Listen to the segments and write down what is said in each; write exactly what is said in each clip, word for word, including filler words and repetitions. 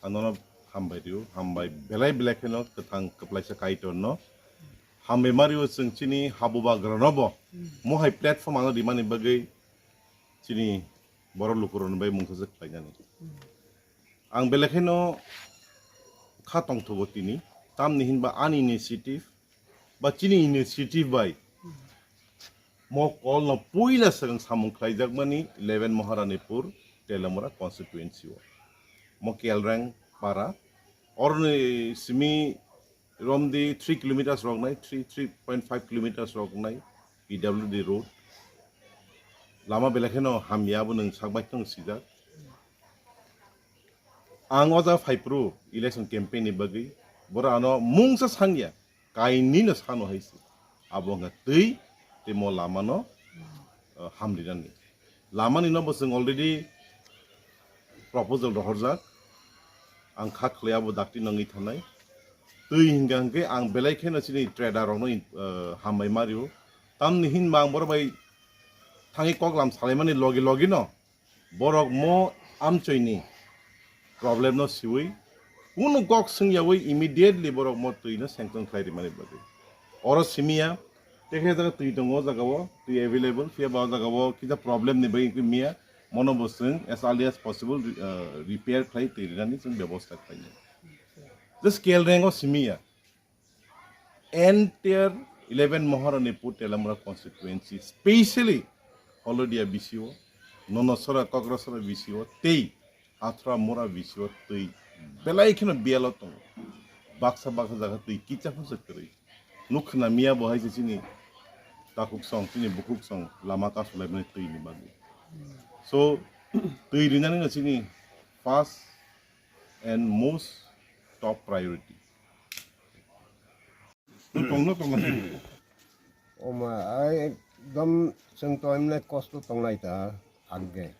Nono hambai rio, hambai belai belai kheno kwthang kwplaisa Kaitor no. Hambai mario chwng chini habubagra no bo. Mohai platform ano rimani bagwi chini borok lukurokni bai mungsa se khlainani. Ang belai kheno kha tongthogo tini, tamni hinba ani initiative ba chini initiative bai mo call no puila swkang samung khlaijakmani eleven Maharanipur Telamura constituency o. Mo Kelrang para, oroni simi romdi three kilometers rok nai, three, three point five kilometers rok nai P W D road. Lama belai kheno hamya, abo nwng sakbai tong sijak. Ang o jaga phai phuru election campaign ni bagwi, boro ano mungsa sanya, kainwi no sano hai se. Abo wngkha twi, tei mo lama no, uh, hamrinani. Lama ni no bo chwng already proposal rohorjak. Ang kha khlai abo dakti nangwi thanai. Twi hingka hingke ang belai kheno chini trader rok no, uh, hambai mario. Tamni hinba ang borok bai thangwi koklam salaimani logi logi no borok mo amchoini problem no siwi, kunu kok swngyawi immediately borok mo twi no sanction khlai rimani bagwi. Oro simiya, tekhe jaga twi tongo, o jaga o twi available, phiya ba o jaga o kisa problem ni bagwi wngkhe miya, mono bo chwng as early as possible, uh, repair khlai twi rinani chwng bebosta khlai. Just Kelrang o simiya. Entire eleven Maharanipur Telamura constituency, specially Holodia B C O, Nonosora, Kokrasora B C O, tei Athra Mura B C O twi belai kheno biyalo tongo. Baksa baksa jaga twi kicha phano se kwrwi. Nuk khna miya bo hai se chini takhuk song, chini bukhuk song lama kasulaimani twi ni bagwi. So, twi rinani no chini first and most top priority. Tongno tongno. Oma, ai ekdom chwng to emne kosto tonglai ta agge.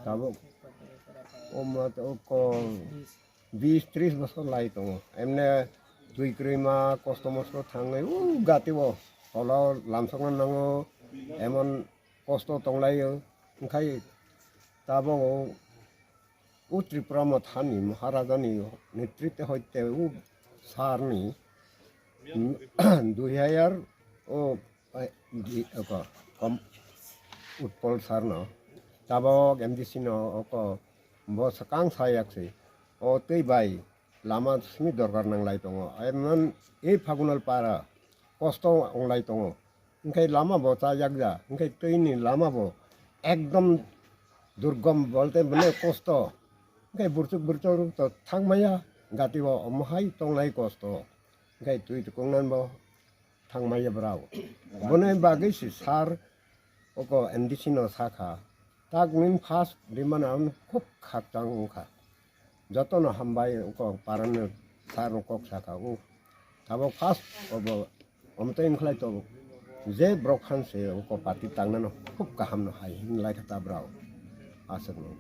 Tabuk oma to ko bis tris bosor lai tongo. Emne twi kwrwi ma kosto mosto thangnai u gati bo. Tolo lamsokna nango emon kosto tonglaio. Wngkhai tabuk o Tripura Mothani Maharajani netrite hoite u sarni dui hajar o, eh, di, oko, kom, Utpal sarno tabok M D C no oko bo swkang sayak se o tei bai lama simi dorkar nanglai tongo. Emon ei Phagunal para kosto onglai tongo. Hingkhai lama bo chajak ja, hingkhai twi ni lama bo ekdom durgom bolte mane kosto. Hingkhai burchuk burchuk rok to thangmaya, gati bo omo hai tonglai kosto. Hingkhai twi tukungnan bo thangmaya brao. Boni bagwi si sar oko M D C no sakha, tak nini first rimana ang khub khakchang wngkha. Jotono hambai oko parano sar kok sakha, o tabok first obo omtwi wngkhlai to je borok phan se oko party tangnano khub kaham no hai hinlai kha ta brao aswkno.